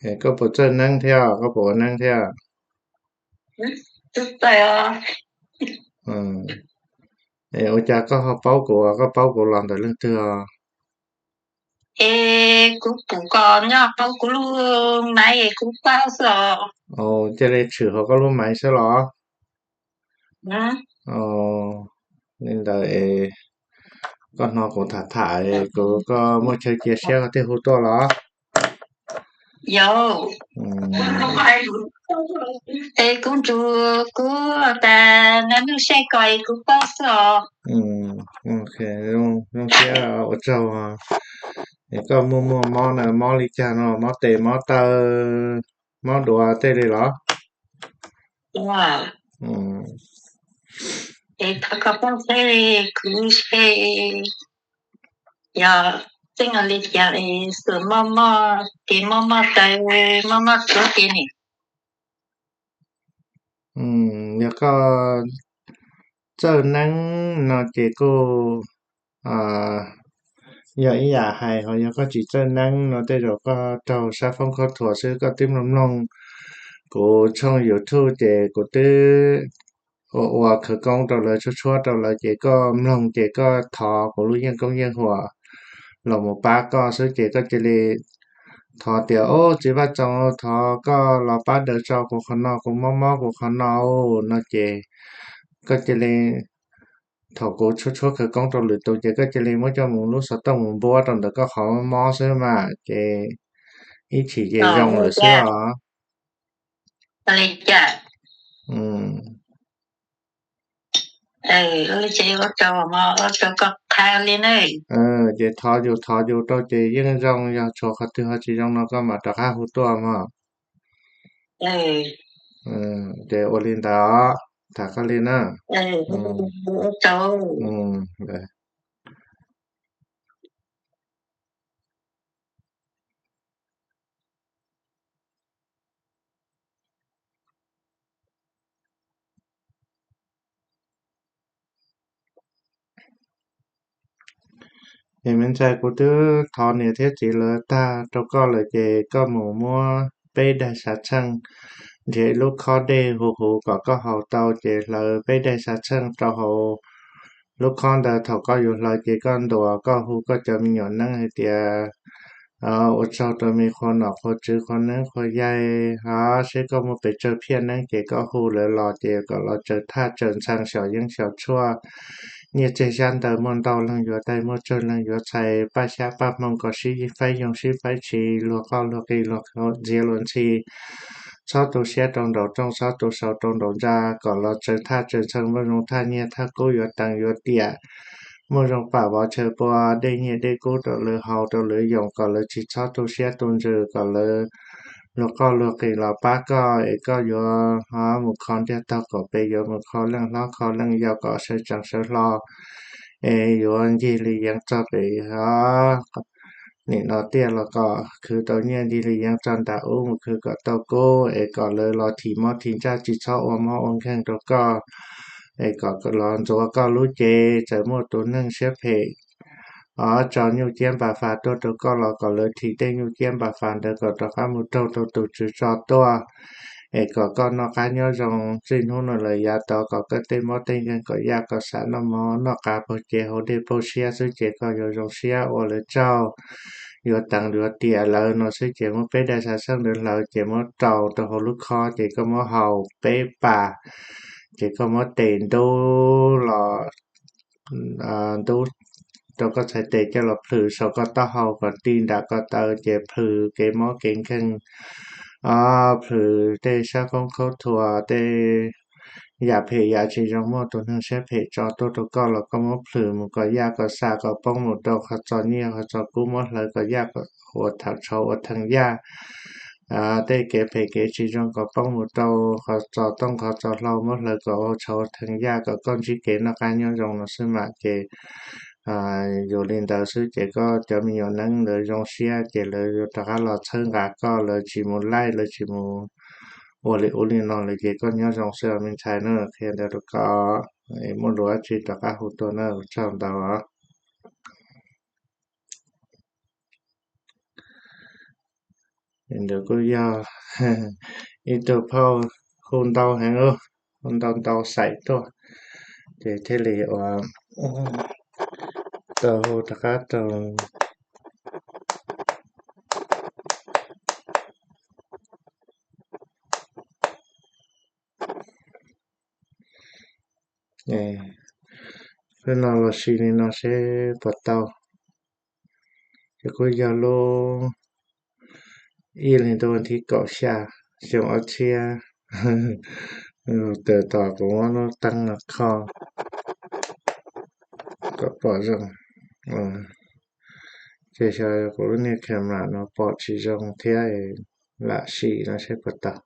Koj puas txawj neeb thiab, koj puas ua neeb thiab? Es ua cas koj ho paub kuv, koj paub kuv los ntawm leej twg os? Es kuv pum koj nyob hauv kuv lub maiv es kuv paub xwb os. Cia li tshwm hauv koj lub maiv xwb los? Li ntawd es koj hnov kuv tham tham es kuv, koj muaj chaw cia siab koj thiaj hu tuaj los? Yog. Es kuv nrug kuv tas na, nug saib koj es kuv paub xwb os. Zoo siab ua tsaug. Es koj muaj muaj mob na, mob li cas no, mob tes mob taw, mob duav tej li los? Es thov koj paub seb kuv seb yog tseeb li cas es xuas mob mob tes mob mob taw, mob mob tsuav tes ne. Yog koj txawj neeb no ces kuj yog ib yam hais, ho yog koj tsis txawj neeb no tej zaum koj raug sab foob khaub thuas xwb. Koj twb mloog mloog kuv tshooj YouTube ces kuv twb ua ua khawv koob rau lawv, tshuab tshuab rau lawv ces koj mloog ces koj thov kuv lub yeej koob yeej huam los mus pab koj xwb ces koj cia li thov tias, Au, txiv Vaj Txoos, thov koj los pab daws tso kuv qhov no, kuv mob mob kuv qhov no, no ces koj cia li, thaum kuv tshuab tshuab khawv koob rau lwm tus ces koj cia li muab coj mus lub xov tooj mus npuab rau ntawm koj qhov mob xwb mas ces ib chim ces zoo lawm xwb os. Ces thov yus thov yus rau ces yeej zoo, yog tshuav qhov twg ho tsis zoo no koj mam rov qab hu tuaj mog. Ces ua li ntawd, tham koj li na. Es me ntxhais, kuv twb thov niam thiab txiv lawv tag rau koj lawm ces koj mus muab peb daim xav txheej nrhiav ib lub khob dej huv huv kom koj haus tau ces hlawv peb daim xav txheej rau hauv lub khob ntawd. Thaum koj yuav hlawv ces koj ntuas, koj hu koj cov me nyuam neeb hais tias, Ua tsaug rau me qhua nom qhua tswv qhua neeb qhua yaig, seb koj muaj pes tsawg phiaj neeb ces koj hu lawv los ces kom los tsaws thaj tsaws ntxhee xyom yeeb xyom tshuaj, nyiaj txiag xyab ntawv muaj ntau leej yuav daig, muaj tsawg leej yuav txhais, paj xyab paj hmoo kom sib faib yoog sib faib tshis, luag qoj luag qis luag ntxhiav luag ntxhi. Txhob tu siab rau nraum rooj, txhob tu siab rau nraum ntsa, kom los tsaws thaj tsaws ntxhee, muaj zoo thaj nyiaj thaj kub yuav teev yuav tiam, muaj zoo pam vov chaw pua, dej nyiaj dej kub rau lawv haus rau lawv yoos, kom lawv tsis txhob tu siab tu ntsws, kom lawv luag qoj luag qis los pab koj es koj yuav mus kho ntiag tog kaum pes, yuav mus kho leej hlob kho leej yau kom sawv tsees sawv hlo, es yuav ncig li yeev txog pem nim no tiaj los kom khwv tau nyiaj ncig li yeev txog nram ub, mus khwv kom tau kub es kom lawv los thim mob thim ntsaj, tsis txhob ua mob ua nkeeg rau koj, es kom los ntxuav koj lub cev. Txawm muaj tus neeg siab phem tso nyuj ciab npas fas tuaj rau koj los kom lawv thim tej nyuj ciab npas fas ntawd kom rov qab mus raug rau tus tswv tso tuaj, es kom koj noj qab nyob zoo. Txij hnub no lawm yav tod kom koj tej mob tej nkeeg kom yaj kom xav, noj mov noj qab paug cev haus dej paug siab xwb ces koj yuav zoo siab ua lawv tsaug, yuav teev yuav tiam lawm no xwb ces muab peb daim xav txheej ntawd hlawv ces muab rau rau hauv lub khob ces koj muab haus peb pas, ces koj muab tes ntub los ntub rau koj txhais tes coj los plhws saum koj taub hau kom ti nram ko taw ces plhws kev mob kev nkeeg, plhws tej sab foob khaub thuas, tej yam phem yam tsis zoo, muaj tus neeg siab phem tso tuaj rau koj los koj muab plhws mus kom yaj kom xav, kom poob mus rau qhov txos nyiaj qhov txos kub, muab hlawv kom yaj kom ua tham tshauv ua theej yaj. Tej kev phem kev tsis zoo kom poob mus rau qhov txos tooj qhov txos hlau, muab hlawv kom ua tshauv ua theej yaj kom koj ntsib kev noj qab nyob zoo no xwb mas ces yus li ntawd xwb ces koj cov me nyuam neeb ntawd zoo siab ces lawv yuav rov qab los txhawb nqa koj, lawv tsis mus laij, lawv tsis mus ua li ub li no lawm ces koj nyob zoo xwb me ntxhais na. Qhia ntawd rau koj, muaj lus dab tsi rov qab hu tuaj na, ua tsaug ntau. Ntawd kuj yog ib tug phauj hu ntau heev, hu ntau ntau xaim tuaj, ces thiaj li ua tau hu rov qab rau. Peb no los sim li no seb puas tau. Ces kuj yog lub ib hlis ntuj thib kaum xya xyoo ob txhiab, tawm tom kuv muab lub teeb no kho kom pom zoo. Ces xyov kuv lub niag camera no pom tsis zoo thiab, lam sim no seb puas tau.